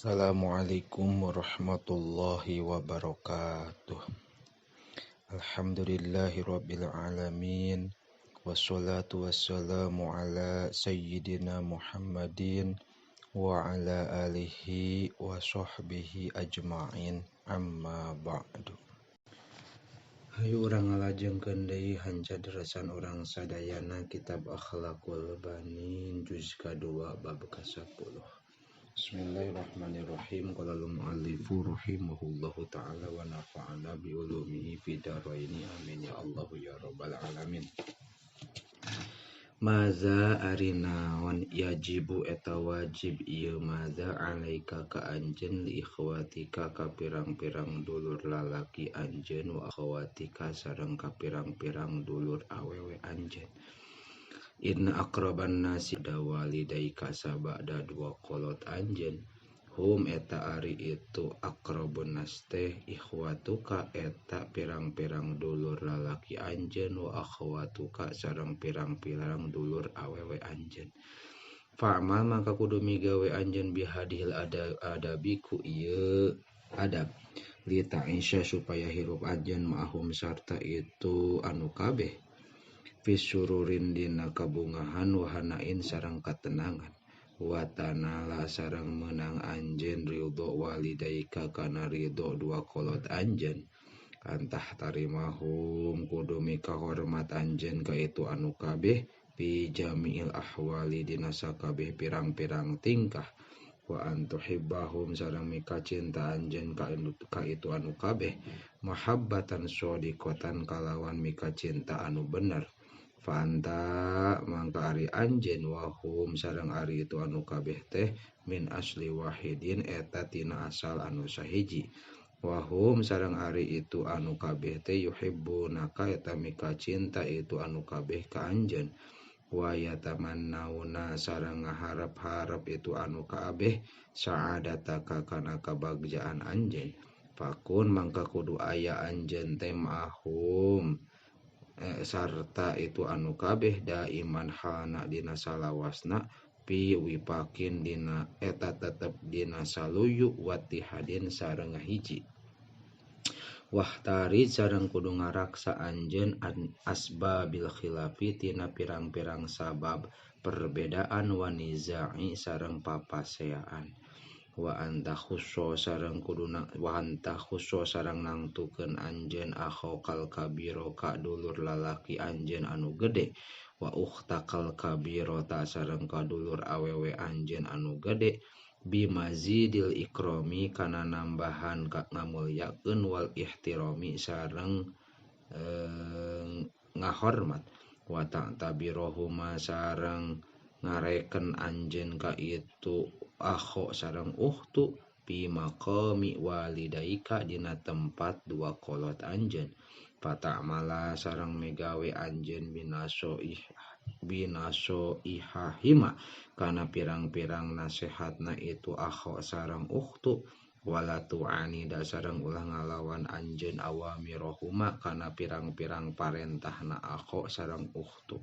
Assalamualaikum warahmatullahi wabarakatuh. Alhamdulillahirabbil alamin. Wassalatu wassalamu ala sayyidina Muhammadin wa ala alihi wa sahbihi ajma'in. Amma ba'du. Hayu urang ngalajengkeun deui hanca deresan urang sadayana kitab Akhlaqul Banin juz kadua bab ka-10. Bismillahirrahmanirrahim. Qala al-muallifu rahimahullahu ta'ala wa nafa'ana bi ulumihi fid dharaini. Amin ya Allah ya rabbal alamin. Maza ari naon yajibu eta wajib ieu maza alaika ka anjeun li ikhwatika ka pirang-pirang dulur lalaki anjeun wa akhawatika sareng ka pirang-pirang dulur awewe anjeun. Inna aqraban nasi dawalidaika sabada dua kolot anjeun hum eta ari itu aqrabun nas teh ikhwatuka eta pirang-pirang dulur lalaki anjeun wa akhwatuka sareng pirang-pirang dulur awewe anjeun. Fa'mal maka kudu migawe anjeun bihadihil adabi ku ieu adab li ta'isya supaya hirup anjeun ma'ahum sarta itu anu kabeh fisururin dina kabungahan wahanain sareng katenangan watanala sareng menang anjeun ridho walidaika kana ridho dua kolot anjeun antah tarimahum kudu mika hormat anjeun ka itu anu kabeh fi jami'il ahwali dina sakabeh pirang-pirang tingkah wa antuhibbahum sareng mika cinta anjeun ka itu anu kabeh mahabbatan shadiqatan kalawan mika cinta anu bener. Fanta mangka ari anjeun wahum sareng ari itu anu kabeh teh min asli wahidin eta tina asal anu sahiji wahum sareng ari itu anu kabeh teh yuhibbunaka eta mika cinta itu anu kabeh ka anjeun wa yatamannauna sareng ngaharep-harep itu anu kabeh sa'adataka kana kabagjaan anjeun fakun mangka kudu aya anjeun teh ma'ahum sarta itu anu kabeh daiman halna dina salawasna pi wipakin dina eta tetep dina saluyu watihadin sareng hiji wahtari sareng kudu ngaraksa anjeun asbabil khilafi tina pirang-pirang sabab perbedaan wa nizai sareng papaseaan wa anta khusso sareng kudu wa anta khusso sareng nangtukeun anjeun akhokal kabiro ka dulur lalaki anjeun anu gede wa ukhtakal kabiro ta sareng ka dulur awewe anjeun anu gede bimazidil ikrami kana nambahan ka ngamulyakeun wal ihtirami sareng ngahormat wa ta'tabirohuma sareng ngareken anjeun ka itu akho sareng ukhtu pi maqami walidaika dina tempat dua kolot anjeun fata'mala sareng megawe anjeun binaso ihahima kana pirang-pirang nasehatna itu akho sareng ukhtu wala tu'anida sareng ulah ngalawan anjeun awamirohuma kana pirang-pirang parentahna akho sareng ukhtu.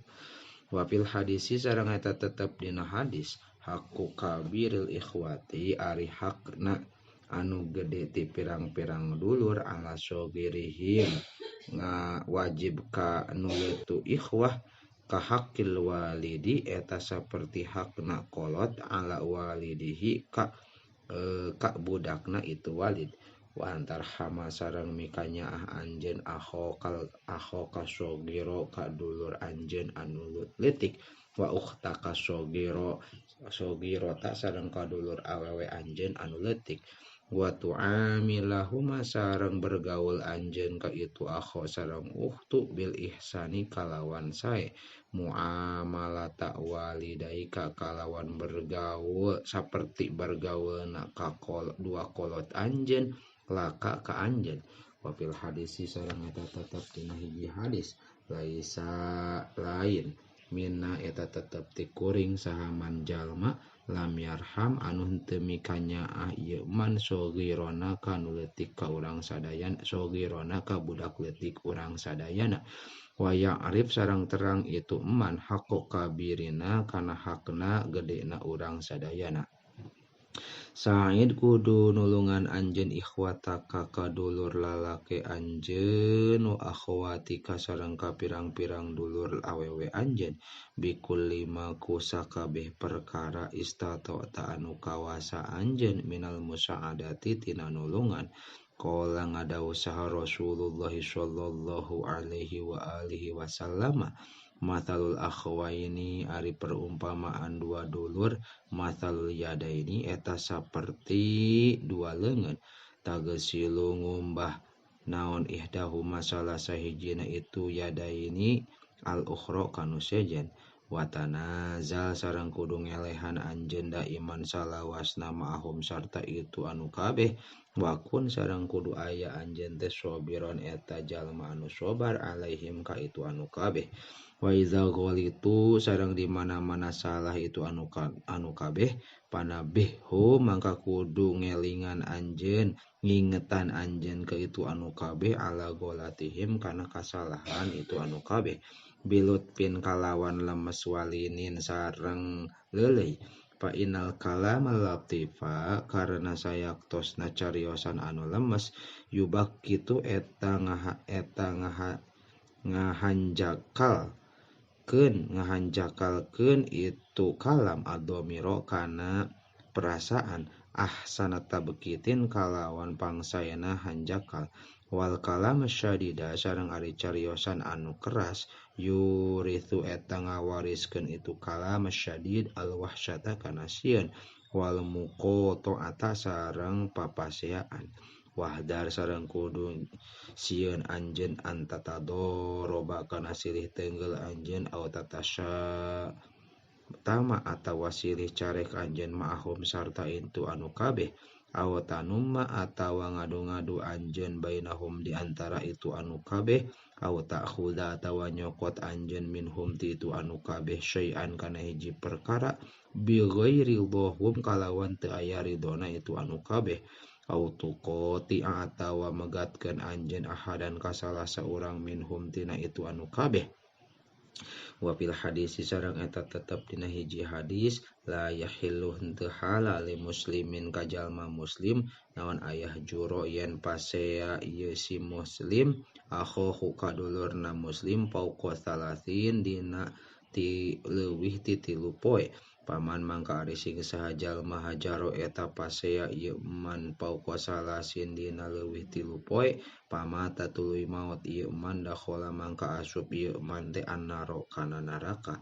Wa fil hadisi sareng eta tetep dina hadis hakku kabiril ikhwati ari hakna anu gede ti pirang-pirang dulur ala sogirihim nga wajib ka nu letu ikhwah ka hakil walidi eta saperti hakna kolot ala walidihi ka ka budakna itu walid wa antarhama sareng mikanyaah anjeun akho kasogiro ka dulur anjeun anu leutik wa ukhta kasogiro sogiro ta sareng ka dulur awewe anjeun anu leutik wa tu'amilahuma sareng bergaul anjeun ka itu akho sareng ukhtu bil ihsani kalawan sae muamalata walidaika kalawan bergaul saperti bergaulna ka dua kolot anjeun laka ka anjeun. Wa fil hadisi sareng eta tetep dina hiji hadis laisa lain minna eta tetep ti kuring saha man jalma lam yarham anu henteu mikanyaah ieu man sogirona ka nu leutik ka urang sadayana sogirona ka budak leutik urang sadayana wa ya'rif sareng terang itu man haqqo kabirina kana hakna gedena urang sadayana. Sa'id kudu nulungan anjeun ikhwataka ka dulur lalaki anjeun wa akhwatika sareng ka pirang-pirang dulur awewe anjeun bikulli ma ku sakabeh perkara istata'ta anu kawasa anjeun minal musa'adati tina nulungan. Qala ngadawuh saha Rasulullah sallallahu alaihi wa alihi wasallam mathalul akhwaini ari perumpamaan dua dulur mathalul yadaini eta saperti dua leungeun tagesilu ngumbah naon ihdahuma salah sahijina itu yadaini al ukhra kanu sejen watanazal sareng kudu ngelehan anjeun daiman salawasna ma'ahum sarta itu anu kabeh wakun sareng kudu aya anjeun teh sobiron eta jalma anu sobar alaihim ka itu anu kabeh wa iza ghalitu sareng di mana-mana salah itu anu kabeh panabihhu mangka kudu ngelingan anjeun ngingetan anjeun ke itu anu kabeh ala gholatihim kana kasalahan itu anu kabeh bilutpin kalawan lemes walinin sareng leuleuy fa innal kalama latifa karena sayaktosna cariosan anu lemes yubak kitu eta ngahanjakalkeun itu kalam adomiro kana perasaan ahsana tabkitin kalawan pangsayana hanjakal wal kalam syadida sareng ari cariosan anu keras yurithu eta ngawariskeun itu kalam syadid al wahsyata kana sieun wal muqata'ata sareng papaseaan wahdar sareng kudu sieun anjeun antatadoroba kana silih tenggel anjeun au tatasya tama atawa silih carek anjeun ma'ahum sarta itu anu kabeh aw tanumma atawa ngadu-ngadu anjeun bainahum di antara itu anu kabeh aw ta'khudha atawa nyokot anjeun minhum ti itu anu kabeh syai'an kana hiji perkara bi ghairi ridhahum kalawan teu aya ridona itu anu kabeh aw tuqati atawa megatkeun anjeun ahadan ka salah saurang minhum tina itu anu kabeh. Wa fil hadis sareng eta tetep dina hiji hadis la yahillu henteu halal li muslimin ka jalma muslim naon ayah juro yen pasea ieu si muslim akhohu ka dulurna muslim fauqa salasin dina ti leuwih ti 3 poe paman mangka ari sing saha jalma hajaro eta pasea ieu man fauqa salasin dina leuwih 3 poe pamata tuluy maot ieu man dakhala mangka asup ieu man teh annaro kana neraka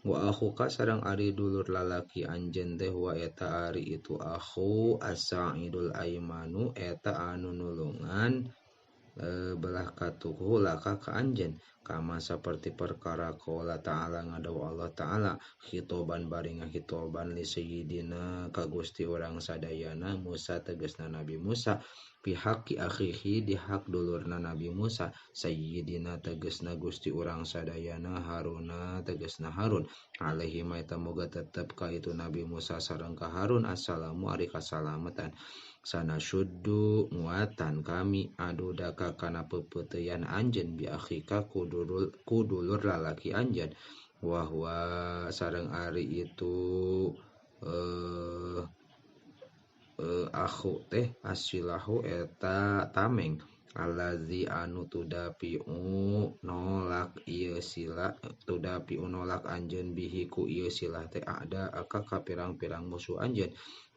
wa akhuka sareng ari dulur lalaki anjeun teh wa eta ari itu akhu as-sa'idul aimanu eta anu nulungan belah katuhu laka ka anjeun kama saperti perkara qala ta'ala ngadawu Allah ta'ala khitoban bari ngahitoban li sayyidina ka Gusti urang sadayana Musa tegasna Nabi Musa pihaki akhihi di hak dulurna Nabi Musa sayyidina tegasna Gusti urang sadayana Haruna tegasna Harun alaihi ma eta moga tetep ka itu Nabi Musa sareng ka Harun assalamu ari kasalamatan sana syuddu nguatan kami adudaka kana pepeuteyan anjeun bi akhika kudulur lalaki anjeun wahwa sareng ari itu akhu teh asilahu eta tameng allazi anu tudapi'u nolak ieu sila tudapi'u nolak anjeun bihi ku ieu silah teh ada ka pirang-pirang musuh anjeun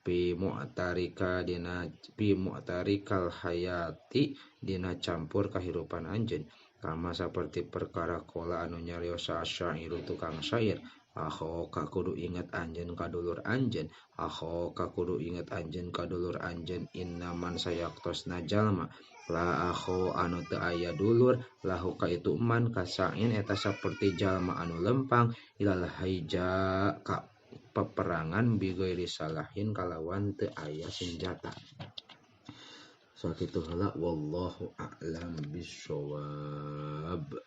pi mu'tarika dina pi mu'tarikal hayati dina campur kahirupan anjeun kama saperti perkara qala anu nyarios syairu tukang syair akhoka kudu inget anjeun ka dulur anjeun akhoka kudu inget anjeun ka dulur anjeun innaman sayaktosna jalma la akho anu teu aya dulur lahu ka itu man kasain eta saperti jalma anu lempang ilal haija ka peperangan bi ghairi salahin kalawan teu aya senjata. Sakitu heula wallahu a'lam bissawab.